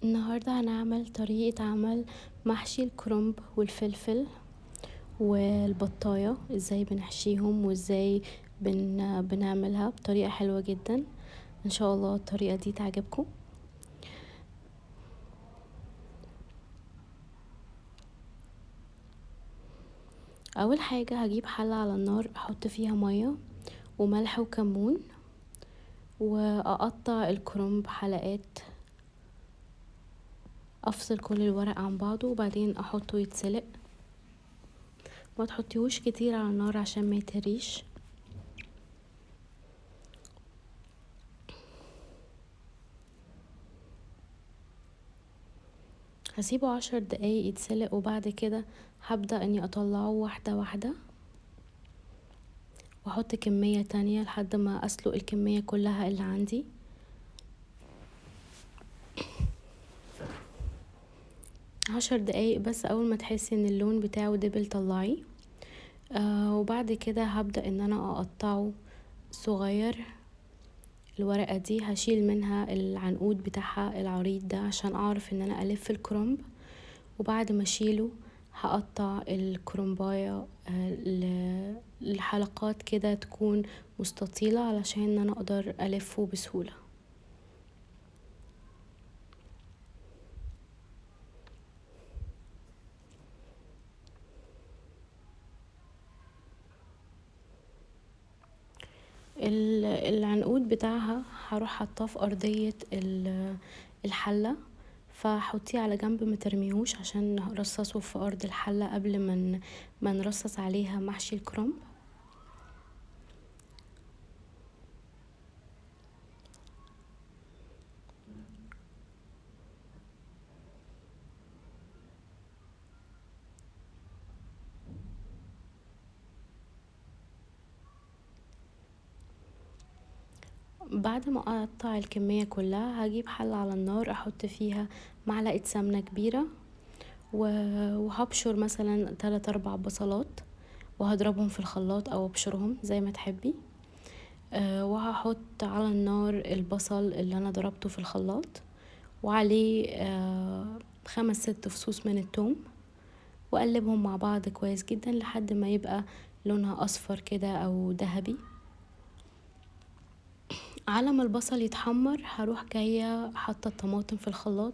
النهاردة هنعمل طريقة عمل محشي الكرنب والفلفل والبطاية، ازاي بنحشيهم وازاي بنعملها بطريقة حلوة جدا. ان شاء الله الطريقة دي تعجبكم. اول حاجة هجيب حلة على النار، احط فيها مية وملح وكمون، واقطع الكرنب حلقات، افصل كل الورق عن بعضه وبعدين احطه يتسلق. ما تحطيهوش كتير على النار عشان ما يتهريش. هسيبه 10 دقايق يتسلق، وبعد كده هبدأ اني اطلعه واحدة واحدة واحط كمية تانية لحد ما اسلق الكمية كلها اللي عندي. 10 دقايق بس، اول ما تحسي ان اللون بتاعه دبل طلعيه. وبعد كده هبدأ ان انا اقطعه صغير. الورقة دي هشيل منها العنقود بتاعها العريض ده عشان اعرف ان انا الف الكرنب، وبعد ما اشيله هقطع الكرنباية لحلقات كده تكون مستطيلة علشان انا اقدر الفه بسهولة. العنقود بتاعها هروح حطاه في ارضية الحلة، فحطيه على جنب ما ترميهوش عشان نرصصه في ارض الحلة قبل ما نرصص عليها محشي الكرنب. بعد ما اقطع الكمية كلها هجيب حلة على النار احط فيها معلقة سمنة كبيرة، وهبشر مثلا 3-4 بصلات وهضربهم في الخلاط او ابشرهم زي ما تحبي. وهحط على النار البصل اللي انا ضربته في الخلاط وعليه 5-6 فصوص من الثوم، واقلبهم مع بعض كويس جدا لحد ما يبقى لونها اصفر كده او ذهبي. على ما البصل يتحمر هروح جاية حاطة الطماطم في الخلاط.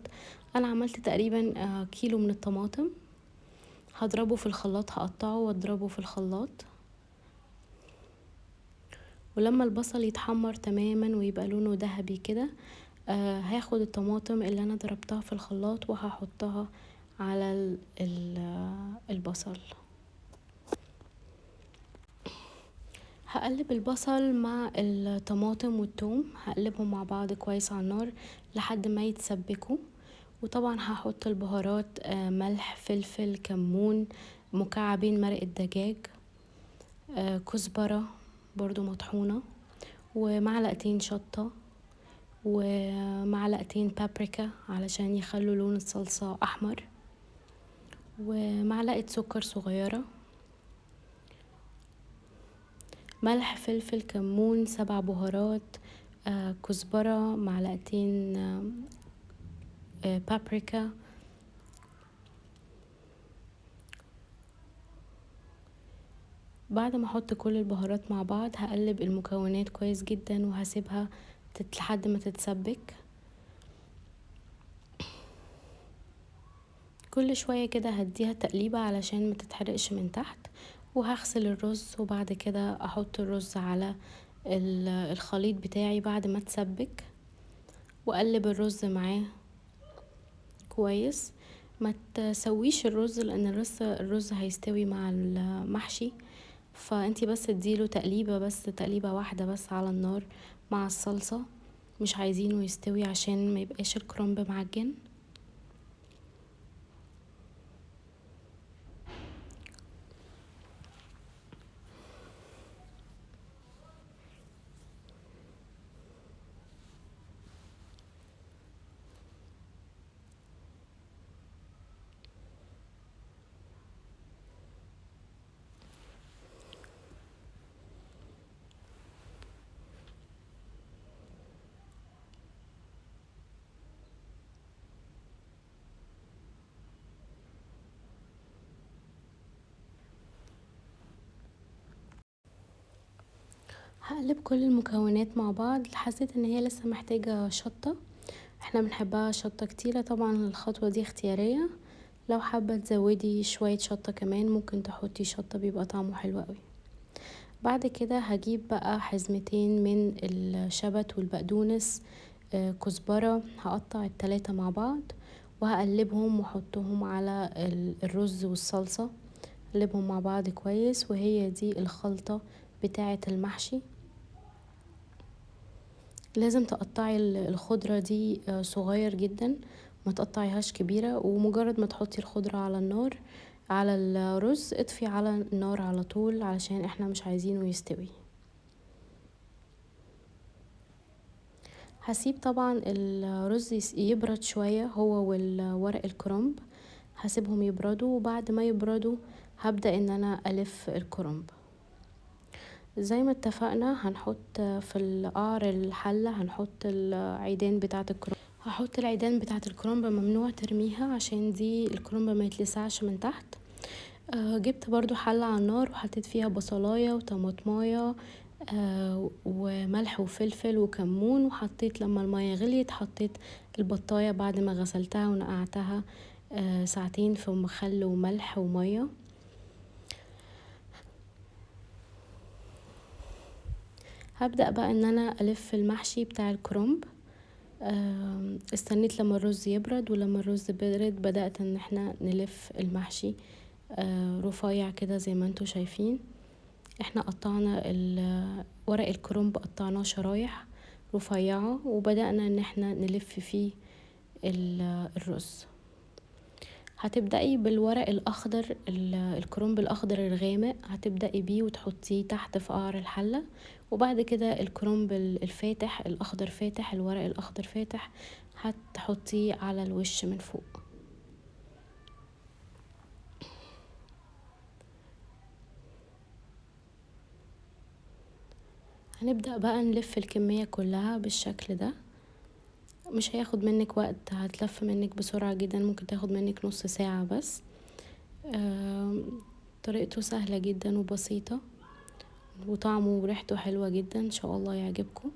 انا عملت تقريبا كيلو من الطماطم، هضربه في الخلاط، هقطعه واضربه في الخلاط. ولما البصل يتحمر تماما ويبقى لونه ذهبي كده، هاخد الطماطم اللي انا ضربتها في الخلاط وهحطها على البصل. هقلب البصل مع الطماطم والثوم، هقلبهم مع بعض كويس على النار لحد ما يتسبكوا. وطبعا هحط البهارات، ملح، فلفل، كمون، مكعبين مرق الدجاج، كزبرة برضو مطحونة، ومعلقتين شطة، ومعلقتين بابريكا علشان يخلوا لون الصلصة أحمر، ومعلقة سكر صغيرة، ملح، فلفل، كمون، 7 بهارات، كزبرة، معلقتين بابريكا. بعد ما احط كل البهارات مع بعض هقلب المكونات كويس جدا وهسيبها لحد ما تتسبك. كل شوية كده هديها تقليبة علشان ما تتحرقش من تحت. وهغسل الرز وبعد كده احط الرز على الخليط بتاعي بعد ما تسبك، واقلب الرز معاه كويس. ما تسويش الرز لان الرز هيستوي مع المحشي، فانتي بس اديله تقليبه، بس تقليبه واحده بس على النار مع الصلصه، مش عايزينه يستوي عشان ما يبقاش الكرنب معجن. هقلب كل المكونات مع بعض. حسيت ان هي لسه محتاجة شطة، احنا بنحبها شطة كتيرة، طبعا الخطوة دي اختيارية، لو حابة تزودي شوية شطة كمان ممكن تحطي شطة، بيبقى طعمه حلو قوي. بعد كده هجيب بقى حزمتين من الشبت والبقدونس، كزبرة، هقطع التلاتة مع بعض وهقلبهم واحطهم على الرز والصلصة، اقلبهم مع بعض كويس. وهي دي الخلطة بتاعة المحشي. لازم تقطعي الخضرة دي صغير جدا، ما تقطعيهاش كبيرة، ومجرد ما تحطي الخضرة على النار على الرز اطفي على النار على طول علشان احنا مش عايزينه يستوي. هسيب طبعا الرز يبرد شوية هو والورق الكرنب، هسيبهم يبردوا، وبعد ما يبردوا هبدأ ان انا الف الكرنب. زي ما اتفقنا هنحط في القعر الحلة، هنحط العيدان بتاعة الكرنب. هحط العيدان بتاعة الكرنب، ممنوع ترميها عشان دي الكرنب ما يتلسعش من تحت. جبت برضو حلة على النار وحطيت فيها بصلاية وطماطماية، وملح وفلفل وكمون، وحطيت لما المية غليت حطيت البطاية بعد ما غسلتها ونقعتها ساعتين في مخل وملح ومية. هبدأ بقى ان انا الف المحشي بتاع الكرنب. استنيت لما الرز يبرد، ولما الرز برد بدأت ان احنا نلف المحشي رفيع كده زي ما انتوا شايفين. احنا قطعنا ورق الكرنب، قطعناه شرايح رفيعة، وبدأنا ان احنا نلف فيه الرز. هتبدأي بالورق الأخضر، الكرنب الأخضر الغامق هتبدأي بيه وتحطيه تحت في قعر الحلة، وبعد كده الكرنب الفاتح الأخضر فاتح، الورق الأخضر فاتح هتحطيه على الوش من فوق. هنبدأ بقى نلف الكمية كلها بالشكل ده. مش هياخد منك وقت، هتلف منك بسرعة جدا، ممكن تاخد منك نص ساعة بس. طريقته سهلة جدا وبسيطة، وطعمه وريحته حلوة جدا، ان شاء الله يعجبكم.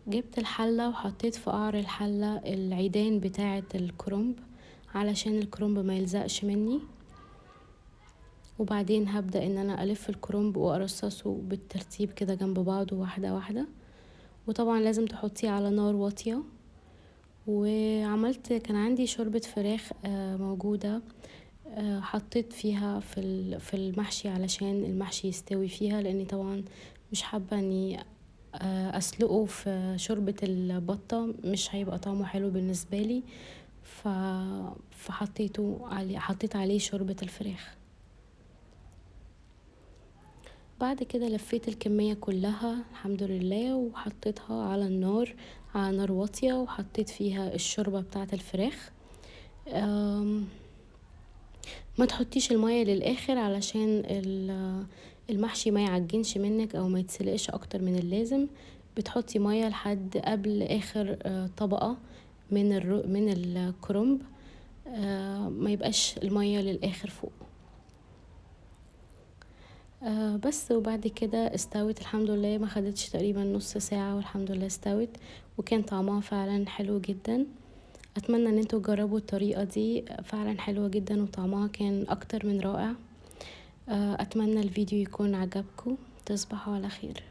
جبت الحلة وحطيت في قعر الحلة العيدان بتاعة الكرنب علشان الكرنب ما يلزقش مني، وبعدين هبدأ ان انا الف الكرنب وارصصه بالترتيب كده جنب بعضه واحدة واحدة، وطبعا لازم تحطيه على نار واطية. وعملت كان عندي شوربة فراخ موجودة، حطيت فيها في المحشي علشان المحشي يستوي فيها، لاني طبعا مش حابة اني اسلقه في شوربة البطة، مش هيبقى طعمه حلو بالنسبة لي، فحطيته عليه، حطيت عليه شوربة الفراخ. بعد كده لفيت الكمية كلها الحمد لله، وحطيتها على النار على نار واطية، وحطيت فيها الشوربة بتاعة الفراخ. ما تحطيش المية للآخر علشان المحشي ما يعجنش منك او ما يتسلقش اكتر من اللازم. بتحطي مية لحد قبل اخر طبقة من الكرنب، ما يبقاش المية للآخر فوق. بس. وبعد كده استوت الحمد لله، ما خدتش تقريبا نص ساعة والحمد لله استوت، وكان طعمها فعلا حلو جدا. اتمنى ان انتوا تجربوا الطريقة دي، فعلا حلوة جدا وطعمها كان اكتر من رائع. اتمنى الفيديو يكون عجبكم. تصبحوا على خير.